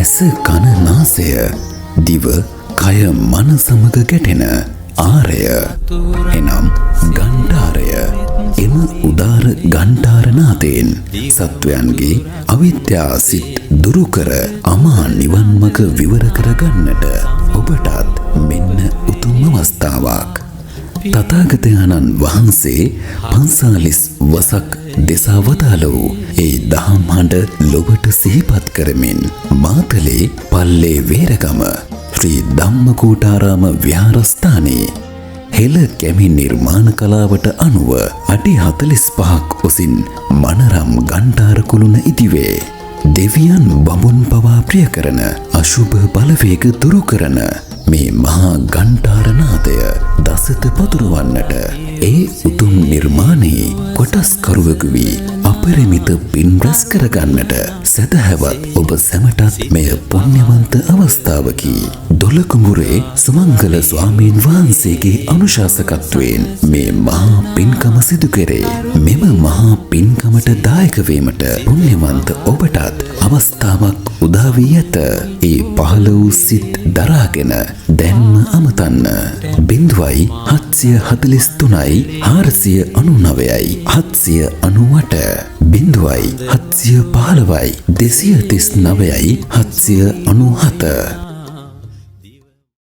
ඇස කන නාසය දිව කය මන සමග ගැටෙන ආරය එනම් ඝණ්ඨාරය. එම උදාර ඝණ්ඨාර නාදයෙන් සත්වයන්ගේ අවිද්‍යා සිත් දුරු කර අමා නිවන් මඟ විවර කර ගන්නට ඔබටත් මෙන්න උතුම් අවස්ථාවක්. තථාගතයන්න් වහන්සේ 45 වසක් දෙසා වදාළ වූ ඒ දහම් හඬ ලොවට සිහිපත් කරමින් මාතලේ පල්ලේ වේරගම ශ්‍රී ධම්මකූටාරාම විහාරස්ථානයේ හෙළ කැමි නිර්මාණ කලාවට අනුව අඩි 45ක් උසින් මනරම් ඝණ්ඨාර කුළුණ ඉදිවේ. දෙවියන් බඹුන් පවා ප්‍රිය කරන අශුභ බලවේග දුරු කරන මේ මහා ඝණ්ඨාර නාදය දසත පතුරවන්නට ඒ උතුම් නිර්මාණයේ කොටස්කරුවෙකු වී අපරිමිත පින් රැස් කරගන්නට සැදැහැවත් ඔබ සැමටත් මෙය පුණ්‍යවන්ත අවස්ථාවකි. දොළකුඹුරේ සුමංගල ස්වාමීන් වහන්සේගේ අනුශාසකත්වයෙන් මේ මහා පින්කම සිදු කෙරේ. මෙම මහා පින්කමට දායක වීමට පුණ්‍යවන්ත ඔබටත් අවස්ථාවක් උදා වී ඇත. ඒ පහළ වූ සිත් දරාගෙන දැන්ම අමතන්න. 0.743 499 798 0.715 239 797.